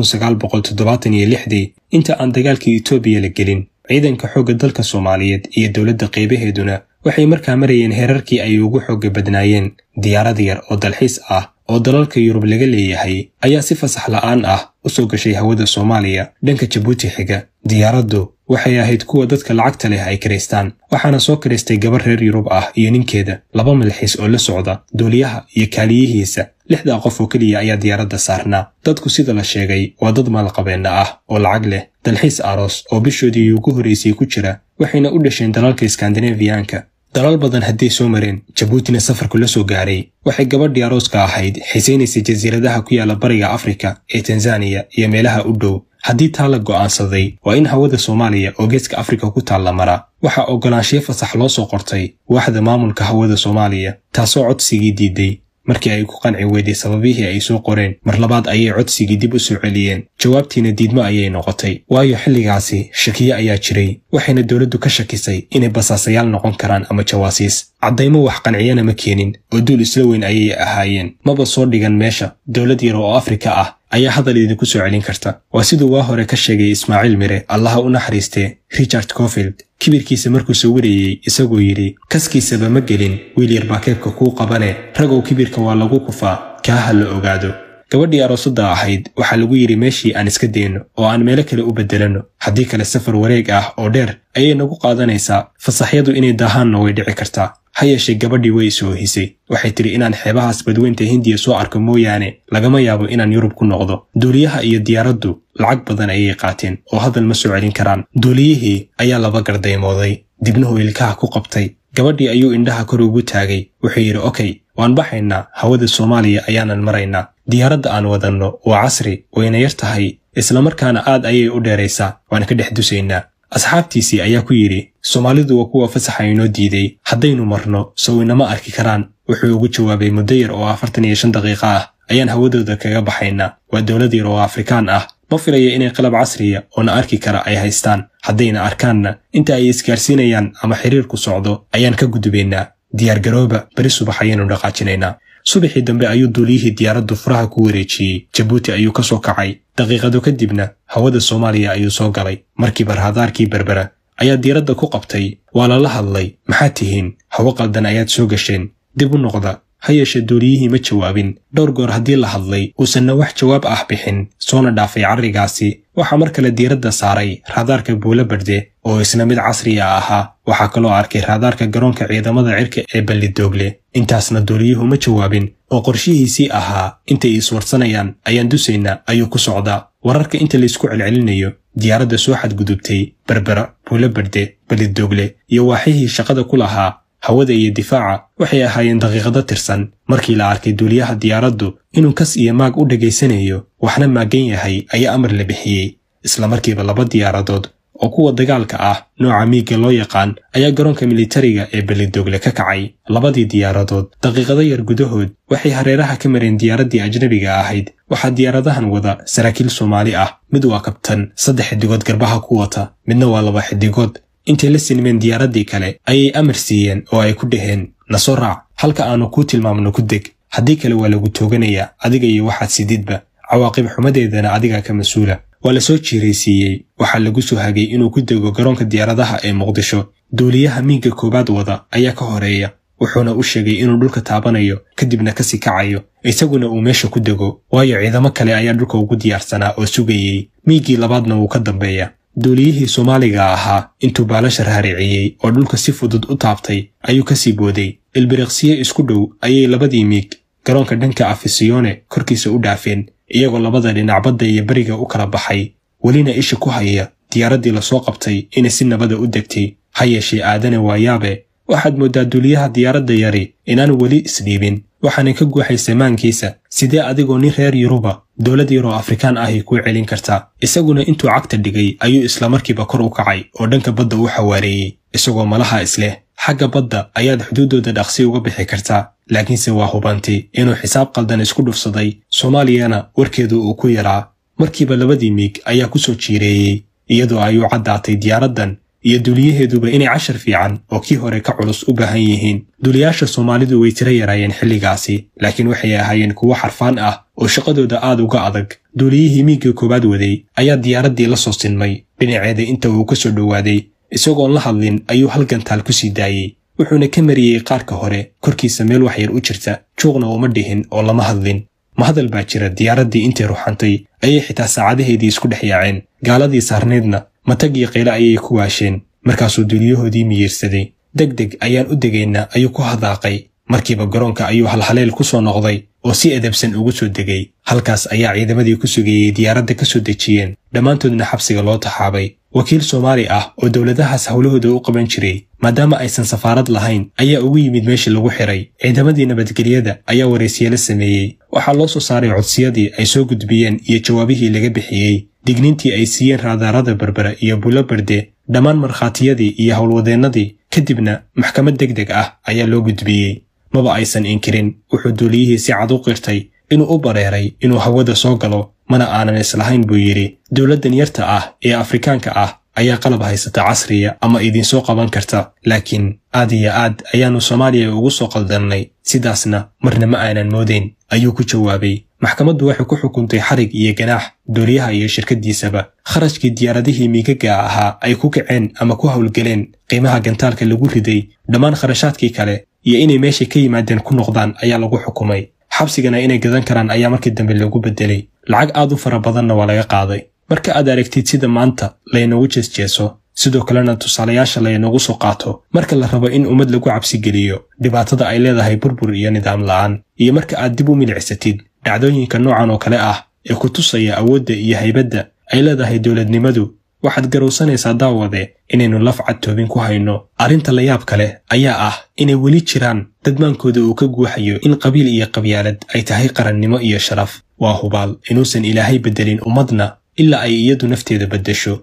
1976dii, inta aan dagaalkii Itoobiya la gelin. Ciidanka xoogga dalka Soomaaliyeed iyo dowladda qaybaheeduna waxay markaa marayeen heerarkii ay ugu xoogga badnaayeen. Diyaarad yar oo dalxiis ah oo dalalka Yurub laga leeyahay ayaa si fasax la'aan ah u soo gashay hawada Soomaaliya dhanka Jabuuti xiga. Diyaaraddu waxay ahayd kuwa dadka lacagta leh ay kiraystaan, waxaana soo kiraystay gabar reer Yurub ah iyo ninkeeda, laba malxiis oo la socda, duuliyaha iyo kaaliyihiisa. 6daa qof oo keliya ayaa diyaaradda saarnaa. Dadku sida la sheegay waa dad maalqabeenna ah oo lacag leh, dalxiis aroos oo bishoodii ugu horraysay ku jira, waxayna u dhasheen dalalka Iskandinafiyaanka. Dalal badan hadday soo mareen, Jabuutina safarku la soo gaaray, waxay gabadhii arooska ahayd xiisaynaysay jasiiradaha ku yaala bariga Afrika ee Tanzaniya iyo meelaha u dhow. Haddii taa la go'aansaday, waa in hawada Soomaaliya oo geeska Afrika ku taalla mara. Waxaa oggolaanshiyo fasax loo soo qortay waaxda maamulka hawada Soomaaliya, taasoo codsigii diiday. Markii ay ku qanci weyday sababihii ay soo qoreen, mar labaad ayay codsigii dib u soo celiyeen. Jawaabtiina diidmo ayay noqotay, waayo xilligaasi shakiye ayaa jiray, waxayna dowladdu ka shakisay inay basaasayaal noqon karaan ama jawaasiis. Caddaymo wax qanciyana ma keenin oo duul isla weyn ayay ahaayeen, maba soo dhigan meesha. Dowlad yar oo Afrika ah ayaa hadal idinku soo celin karta. Waa siduu waa hore ka sheegay Ismaaciil Mire, Allaha u naxariistee, Richard Cofield kibirkiisa markuu sawirayey, isagoo yidhi: kaskiisaba ma gelin, wiil yar baa keebka kuu qabane. Ragow, kibirka waa lagu kufaa, kaa ha la ogaado. Gabadhii aroosadda ahayd waxaa lagu yidhi meeshii aan iska dayno oo aan meelo kale u beddelanno, haddii kale safar wareeg ah oo dheer ayay nagu qaadanaysaa, fasaxyadu inay daahaanna way dhici kartaa. Ha yeeshee gabadhii way isoohisay, waxay tidhi inaan xeebahaas badweynta Hindiya soo arko mooyaane lagama yaabo inaan Yurub ku noqdo. Duuliyaha iyo diyaaraddu lacag badan ayay qaateen oo hadal ma soo celin karaan. Duuliyihii ayaa laba gardaymooday, dibnuhu ilkaha ku qabtay, gabadhii ayuu indhaha kor ugu taagay. Wuxuu yidhi: okay, waan baxaynaa, hawada Soomaaliya ayaanan maraynaa. Diyaaradda aan wadanno waa casri, wayna yar tahay, islamarkaana aad ayay u dheeraysaa, waan ka dhex dusaynaa. Asxaabtiisii ayaa ku yidhi: Soomaalidu waa kuwa fasaxa inoo diiday, haddaynu marno sow inama arki karaan? Wuxuu ugu jawaabay: muddo yar oo 45 daqiiqo ah ayaan hawadooda kaga baxaynaa. Waa dowlad yar oo Afrikaan ah, ma filaya inay qalab casriya oona arki kara ay haystaan. Haddayna arkaanna, inta ay isgaarsiinayaan ama xiriirku socdo ayaan ka gudbaynaa. Diyaargarooba, beri subax ayaynu dhaqaajinaynaa. Subaxii dambe ayuu duuliyihii diyaaraddu furaha ku wareejiyey. Jabuuti ayuu ka soo kacay, daqiiqado kadibna hawada Soomaaliya ayuu soo galay. Markiiba raadaarkii Berbera ayaa diyaaradda ku qabtay. Waa lala hadlay: maxaad tihiin? Hawo qaldan ayaad soo gasheen, dib u noqda. Ha yeeshee duuliyihii ma jawaabin. Dhowr goor haddii la hadlay uusanna wax jawaab ah bixin, soona dhaafay carrigaasi, waxaa mar kale diiradda saaray raadaarka Buulo Barde oo isna mid casriya ahaa. Waxaa kaloo arkay raadaarka garoonka ciidamada cirka ee Ballidoogle. Intaasna duuliyuhu ma jawaabin oo qorshihiisii ahaa intay iswarsanayaan ayaan dusaynaa ayuu ku socdaa. Wararka inta laysku celcelinayo, diyaaradda soo xadgudubtay Berbera, Buulo Barde, Ballidoogle iyo waaxihii shaqada ku lahaa hawada iyo difaaca waxay ahaayeen daqiiqado tirsan. Markii la arkay duuliyaha diyaaraddu inuu kas iyo maag u dhegaysanayo, waxna maagan yahay, ayaa amar la bixiyey. Isla markiiba laba diyaaradood oo kuwa dagaalka ah, nooca miigga loo yaqaan, ayaa garoonka militariga ee Ballidoogle ka kacay. Labadii diyaaradood daqiiqado yar gudahood waxay hareeraha ka mareen diyaaraddii ajnabiga ahayd. Waxaa diyaaradahan wada saraakiil Soomaali ah, mid waa kabtan 3 xidigood garbaha ku wata, midna waa 2 xidigood. Intay la sinmeen diyaaraddii kale ayay amar siiyeen oo ay ku dhaheen: na soo raac, halka aanu kuu tilmaamno ku deg, haddii kale waa lagu tooganayaa adiga iyo waxaad sididba, cawaaqib xumadeedana adigaa ka mas-uula. Waa la soo jiiraysiiyey, waxaa lagu soo hagay inuu ku dego garoonka diyaaradaha ee Muqdisho. Duuliyaha miigga koowaad wada ayaa ka horeeya, wuxuuna u sheegay inuu dhulka taabanayo kadibna kasii kacayo, isaguna uu meesha ku dego, waayo ciidamo kale ayaa dhulka ugu diyaarsanaa oo sugayey. Miiggii labaadna wuu ka dambeeya. Duuliyihii Soomaaliga ahaa intuu baalasha raariciyey oo dhulka si fudud u taabtay ayuu kasii booday. Ilbiriqsiye isku dhow ayay labadii miig garoonka dhanka Afisiyone korkiisa u dhaafeen, iyagoo labada dhinac badda iyo beriga u kala baxay, welina isha ku haya diyaaraddii lasoo qabtay inay si nabada u degtay. Ha yeeshee aadane waayaabe, waxaad mooddaa duuliyaha diyaaradda yari inaan weli isdhiibin, waxaana ka guuxay samaankiisa: sidee adigoo nin reer Yuruba dowlad yaroo Afrikaan ahi kuu celin kartaa? Isaguna intuu cagta dhigay ayuu islamarkiiba kor u kacay oo dhanka badda u xawaareeyey, isagoo malaha isleh xagga badda ayaad xuduuddooda dhaqsi uga bixi kartaa. Laakiinse waa hubanti inuu xisaab qaldan isku dhufsaday, Soomaaliyana warkeedu uu ku yaraa. Markiiba labadii miig ayaa ku soo jiireeyey, iyadoo ay u caddaatay diyaaraddan iyo duuliyaheeduba inay cashar fiican oo kii hore ka culus u baahan yihiin. Duuliyaasha Soomaalidu way tiro yaraayeen xilligaasi, laakiin waxay ahaayeen kuwo xarfaan ah oo shaqadooda aad uga adag. Duuliyihii miigga koowaad waday ayaa diyaaraddii la soo sinmay dhinaceeda. Inta uu ka soo dhowaaday, isagoon la hadlin ayuu hal gantaal ku sii daayey, wuxuuna ka mariyey qaarka hore korkiisa meel wax yar u jirta. Juuqna uma dhihin oo lama hadlin. Ma hadal baa jira? Diyaaraddii intay ruxantay ayay xitaa saacadaheedii isku dhex yaaceen, gaaladii saarnaydna matag iyo qayle ayay ku waasheen. Markaasuu duuliyahoodii miyiirsaday. "Deg deg ayaan u degaynaa," ayuu ku hadaaqay. Markiiba garoonka ayuu halhaleel ku soo noqday oo si edebsan ugu soo degay. Halkaas ayaa ciidamadii ku sugayey diyaaradda ka soo dejiyeen, dhammaantoodna xabsiga loo taxaabay. Wakiil Soomaali ah oo dowladahaas howlahooda u qaban jiray, maadaama aysan safaarad lahayn, ayaa ugu yimid meeshii lagu xiray. Ciidamadii nabadgelyada ayaa waraysiye la sameeyey. Waxaa loo soo saaray codsiyadii ay soo gudbiyeen iyo jawaabihii laga bixiyey, digniintii ay siiyeen raadaarada Berbera iyo Bulo Berde, dhammaan markhaatiyadii iyo howlwadeennadii. Kadibna maxkamad deg deg ah ayaa loo gudbiyey. Maba aysan inkirin. Wuxuu duuliyihii si cad u qirtay inuu u bareeray inuu hawada soo galo, mana aanan islahayn, buu yidhi, dowladdan yarta ah ee Afrikaanka ah ayaa qalab haysata casriya ama idinsoo qaban karta, laakiin aad iyo aad ayaannu Soomaaliya ugu soo qaldannay, sidaasna marna ma aanan moodayn, ayuu ku jawaabay. Maxkamaddu waxay ku xukuntay xarig iyo ganaax duuliyaha iyo shirkaddiisaba, kharashkii diyaaradihii miigaga ahaa ay ku kaceen ama ku howlgeleen, qiimaha gantaalka lagu riday, dhammaan kharashaadkii kale, iyo inay meesha ka yimaadeen ku noqdaan ayaa lagu xukumay. Xabsigana inay gadan karaan ayaa markii dambe lagu bedelay, lacag aad u fara badanna waa laga qaaday. Marka aad aragtid sida maanta laynagu jeesjeeso, sidoo kalena tusaalayaasha laynagu soo qaato marka la rabo in ummad lagu cabsigeliyo dhibaatada ay leedahay burbur iyo nidaam la'aan, iyo marka aad dib u milicsatid dhacdooyinka noocan oo kale ah ee ku tusaya awoodda iyo haybadda ay leedahay dowladnimadu, waxaad garowsanaysaa, daawade, inaynu laf cad toobin ku hayno. Arrinta layaab kale ayaa ah inay weli jiraan dadmaankooda uu ka guuxayo in qabiil iyo qabyaalad ay tahay qarannimo iyo sharaf. Waa hubaal inuusan Ilaahay beddelin ummadna ilaa ay iyadu nafteeda beddesho.